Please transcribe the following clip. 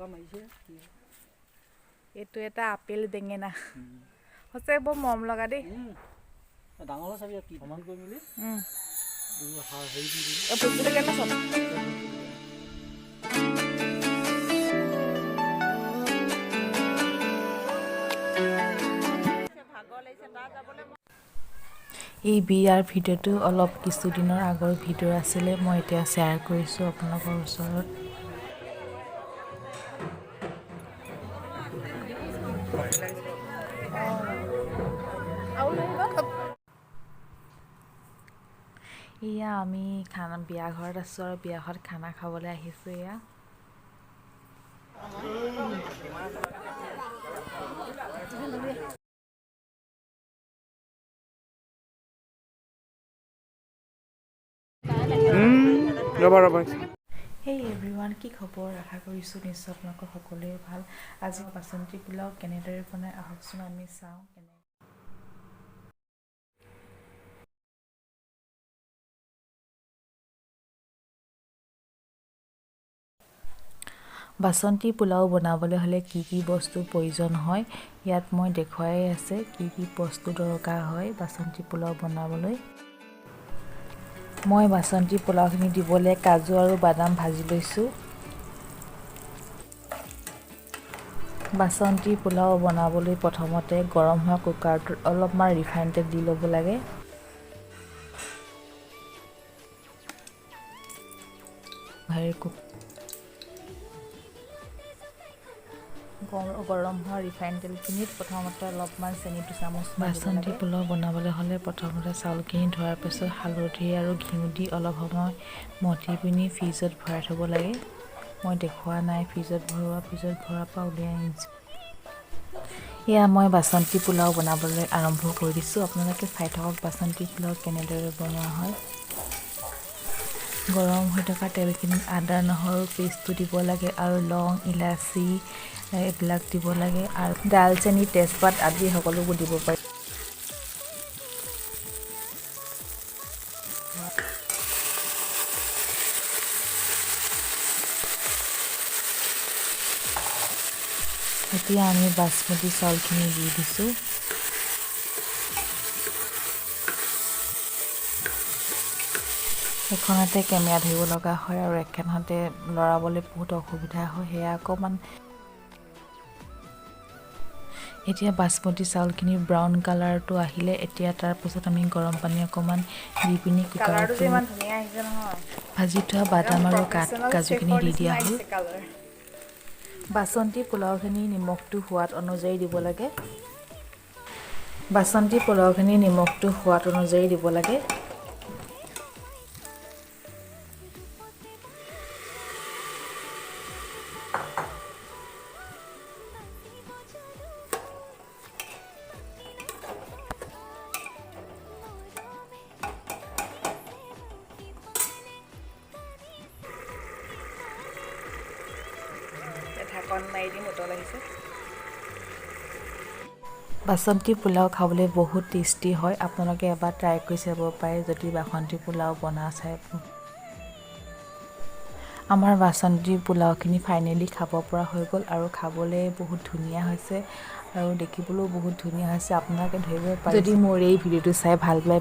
পোকা মাৰিছে কি। এইটো এটা আপেল বেঙেনা। সঁচাই বৰ মৰম লগা দেই। ডাঙৰ হ'লে চাবি কি সমান কৰি মেলি হেৰি দি দিবি। এই ভোট জলকীয়া ন চব। এই বিয়াৰ ভিডিঅ'টো অলপ কিছুদিনৰ আগৰ ভিডিঅ' আছিলে, মই এতিয়া শ্বেয়াৰ কৰিছোঁ আপোনালোকৰ ওচৰত। এয়া আমি খানা বিয়া ঘৰত আছোঁ আৰু বিয়া ঘৰত খানা খাবলৈ আহিছোঁ এয়া। ৰ'বা ৰ'বা। হেই এভৰিৱান, কি খবৰ? আশা কৰিছোঁ নিশ্চয় আপোনালোকৰ সকলোৱে ভাল। আজি বাচন্তি পোলাও কেনেদৰে বনাই আহকচোন আমি চাওঁ কেনে। বাচন্তি পোলাও বনাবলৈ হ'লে কি কি বস্তুৰ প্ৰয়োজন হয়, ইয়াত মই দেখুৱাই আছে কি কি বস্তু দৰকাৰ হয় বাচন্তি পোলাও বনাবলৈ। মই বাচন্তি পোলাওখিনি দিবলৈ কাজু আৰু বাদাম ভাজি লৈছোঁ। বাচন্তি পোলাও বনাবলৈ প্ৰথমতে গৰম হোৱা কুকাৰটোত অলপমান ৰিফাইন তেল দি ল'ব লাগে। হেৰি গৰম হোৱা ৰিফাইন তেলখিনিত প্ৰথমতে অলপমান চেনি 2 চামুচ। বাচন্তি পোলাও বনাবলৈ হ'লে প্ৰথমতে চাউলখিনি ধোৱাৰ পিছত হালধি আৰু ঘিউ দি অলপ সময় মথি পিনি ফ্ৰিজত ভৰাই থ'ব লাগে। মই দেখুওৱা নাই ফ্ৰিজত ভৰোৱা, ফ্ৰিজত ভৰোৱাৰ পৰা উলিয়াই আনিছোঁ। এয়া মই বাচন্তি পোলাও বনাবলৈ আৰম্ভ কৰি দিছোঁ। আপোনালোকে চাই থাকক বাচন্তি পোলাও কেনেদৰে বনোৱা হয়। গৰম হৈ থকা তেলখিনিত আদা নহৰু পেষ্টটো দিব লাগে আৰু লং, ইলাচি এইবিলাক দিব লাগে আৰু ডালচেনি, তেজপাত আদি সকলোবোৰ দিব পাৰি। এতিয়া আমি বাচমতি চাউলখিনি দি দিছোঁ। এখনতে কেমেৰা ধৰিব লগা হয় আৰু এখনতে লৰাবলৈ বহুত অসুবিধা হয়, সেয়া অকণমান। এতিয়া বাচমতি চাউলখিনি ব্ৰাউন কালাৰটো আহিলে, এতিয়া তাৰপাছত আমি গৰম পানী অকণমান দি পিনি কুকাৰটো ভাজি থোৱা বাদাম আৰু কাজুখিনি দি দিয়া হ'ল। বাচন্তি পোলাওখিনি নিমখটো সোৱাদ অনুযায়ী দিব লাগে। বাচন্তি পোলাওখিনি নিমখটো সোৱাদ অনুযায়ী দিব লাগে। ঢাকন মাৰি দিম, উতল আহিছে। বাচন্তি পোলাও খাবলৈ বহুত টেষ্টি হয়। আপোনালোকে এবাৰ ট্ৰাই কৰি চাব পাৰে যদি বাসন্তী পোলাও বনা চাই। আমাৰ বাচন্তি পোলাওখিনি ফাইনেলি খাব পৰা হৈ গ'ল আৰু খাবলৈ বহুত ধুনীয়া হৈছে আৰু দেখিবলৈও বহুত ধুনীয়া হৈছে। আপোনালোকে ধৰিব পাৰে। যদি মোৰ এই ভিডিঅ'টো চাই ভাল পায়